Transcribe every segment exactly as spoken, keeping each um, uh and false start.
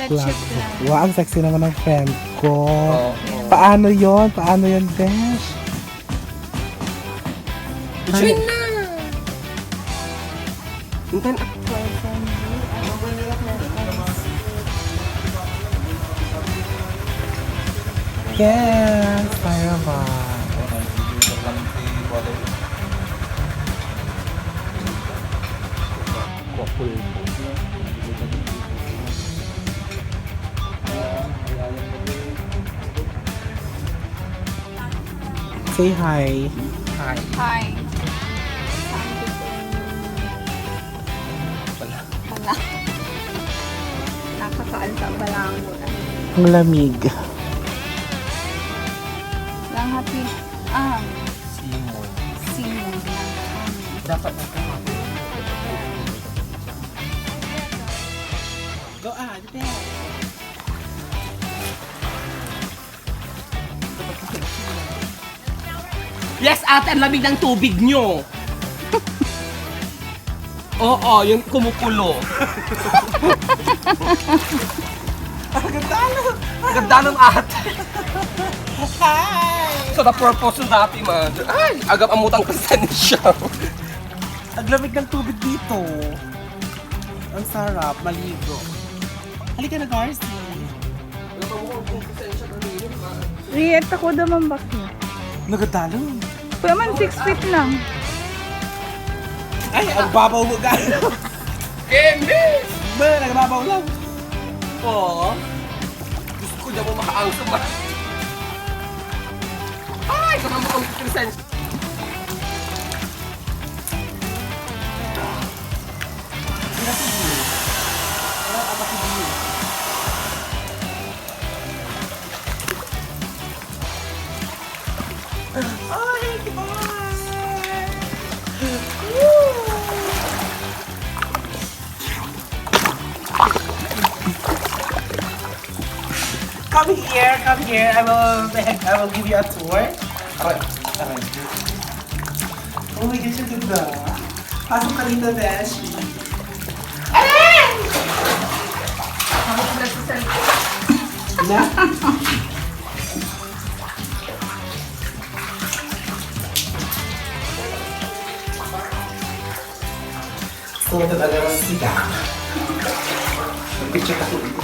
Vlog ko. Wow, ang sexy naman ng friend ko. Oo. Paano yon? Paano yon, besh? Join na! Minsan, ah, Yes, Tyra Banks. Say hi. Hi. Hi. Wala. Wala. Nakakaansa ang balango. Ang lamig. Lang happy. Ah. Simon. Simon lang kami. Dapat nagkakape. Go, ah, dito. Yes, ate, ang lamig ng tubig nyo. Oo, yung kumukulo. Ang ganda nun. Ang ganda nun, ate. Hi! So, the purpose ng dati, man. Ay, agap amutang presensya. Ang lamig ng tubig dito. Ang sarap, maligo. Halika na, Garci. Riet ako da man bakit? Nagadalong. Kuya man, six feet lang. Ay, ang babaw mo, guys. Kemi! Ba, nagbabaw lang. Oo. Gusto ko dyan mo makaangkon, ma-, Ay, kung ang presensya. Come here, come here. I will, I will give you a tour. Aray, aray. Oh my gosh, ang ganda. Pasok ka dito, Beshi. Aray! Ako pala sa cellphone. Na? So, talaga lang sila. Nagpicture ako dito.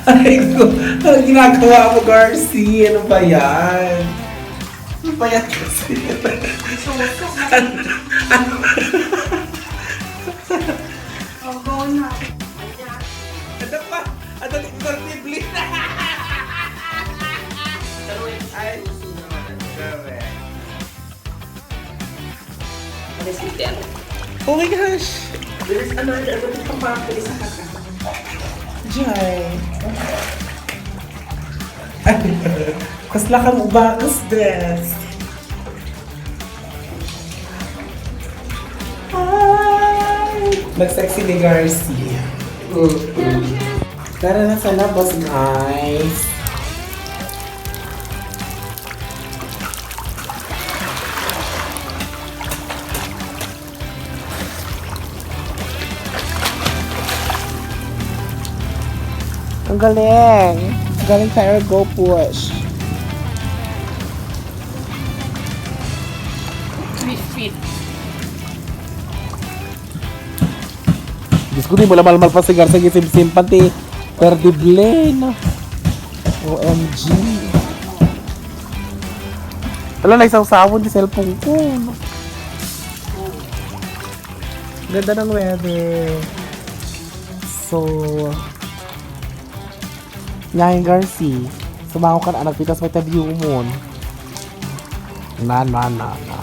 Aray ko, ano ginagawa mo, Garci? Ano ba yan? Ano ba yan, Garci? Ano, ano? Oh, go na. Ano pa? Ano, invertible? Ay, correct. Ano si Ken? Oh my gosh! Bilis, ano, ano, ano, ano, ano, isa ka ka. Jai. Kasla kang bakas dress. Ay! Nagsexy ni Garci. Mm-mm. Tara na sa labas, guys. Ang galing. Galing tayo, go push. Three feet. Diyos ko, di mo lamalmal pa sigar sa gisimsimpan ti perdible, no? O M G. Wala na isang sabon di cellphone ko, no? Ganda ng weather. So, Nyayen Garci, sumango ka na, nagpitas mo tayo view mo. Na, na, na, na.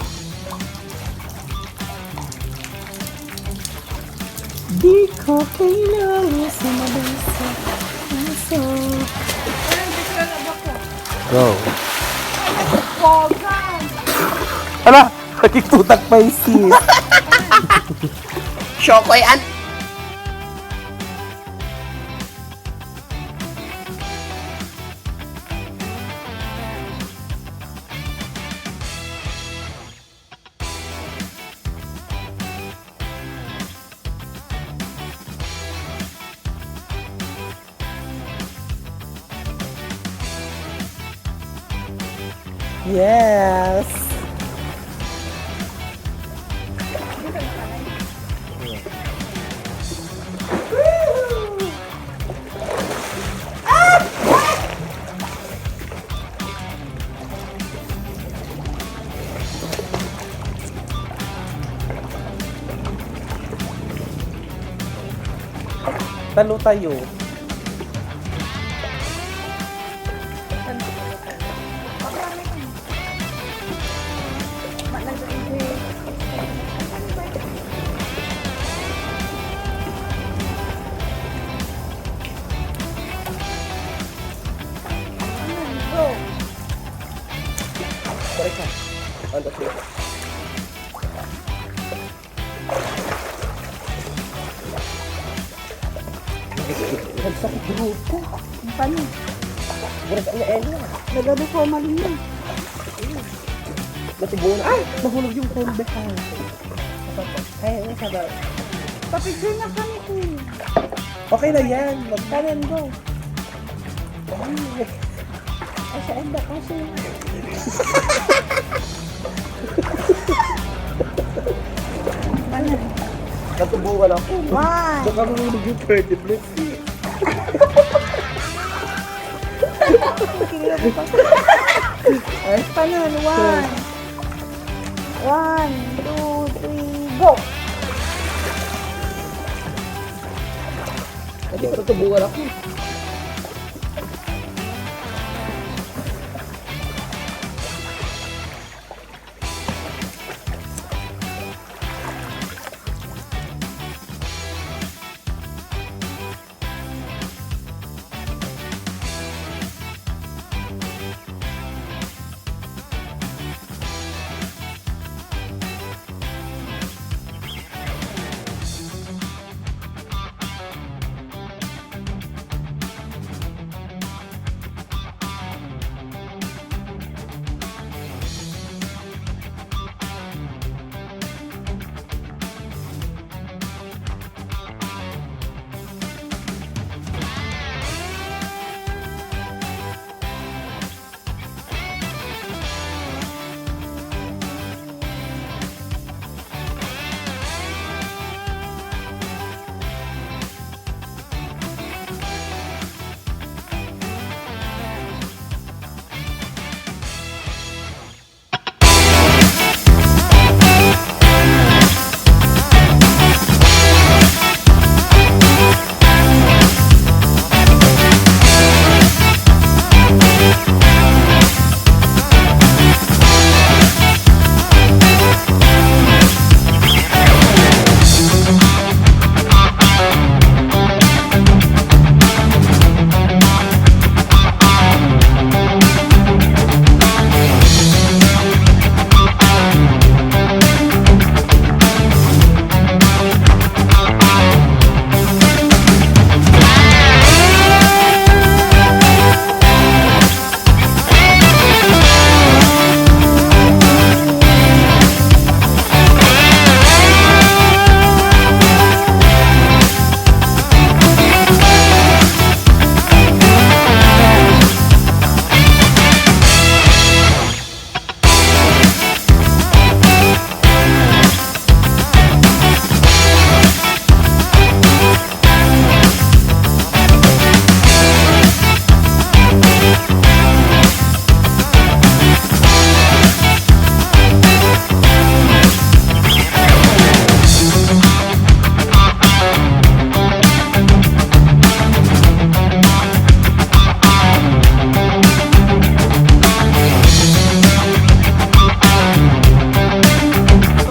Di ko kailangan sa mabasa. Aso. Go. Pogang! Ala! Nakiktutak pa yung sis. Shokoy an- Yes! Talo tayo. Balik ka. Ang dati. Nagsakit dugo ko. Ang paano? Wala ka niya, Elio. Nagado ko, mali na. Natubuan. Ay! Nahulog yung phone behind. Ay, ano sabi? Papicture na kami, kuya. Okay na yan. Mag- Kanan, go. Ay, sa enda kasi. Natubuan ako. Why? Baka marunong yung thirty minutes. Ay, paano? One. One, two, three, go! Hindi ko natubuan ako.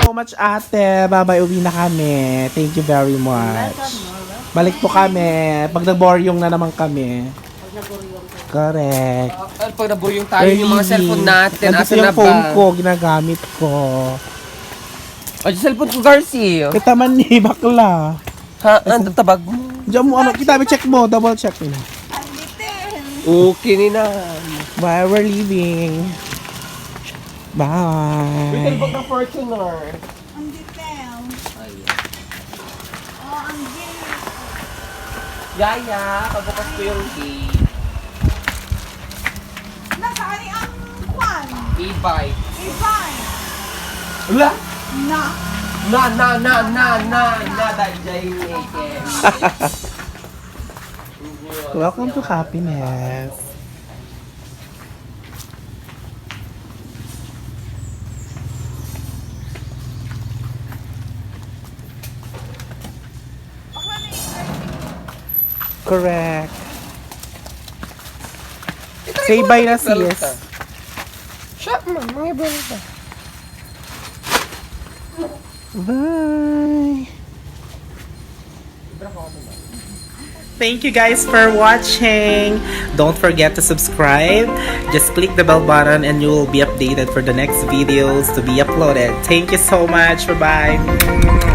So much, ate. Bye-bye, uwi na kami. Thank you very much. Balik po kami pag naboryong na naman kami. Correct. Ah, pag naburyong tayo, yung mga cellphone natin, nandito asan yung na phone ba? Ko, ginagamit ko. Ay, yung cellphone ko, Garci. Kita man ni bakla. Ha? Ano tabag mo? Diyan mo, ano, kita, check mo, double check mo. Okay ni na. Bye, we're leaving. Bye. Wait, talbog ng Fortuner. Ang detail. Oh, ang gate. Yaya, pabukas ko yung gate. Nasaan ang kwan? Ibay. Ibay. Wala. Na. Na, na, na, na, na, na, dayjay ni Ken. Welcome to happiness. Correct. Say bye na, sis. Siya, ma, mga bro. Bye. Thank you guys for watching. Don't forget to subscribe. Just click the bell button and you will be updated for the next videos to be uploaded. Thank you so much. Bye-bye.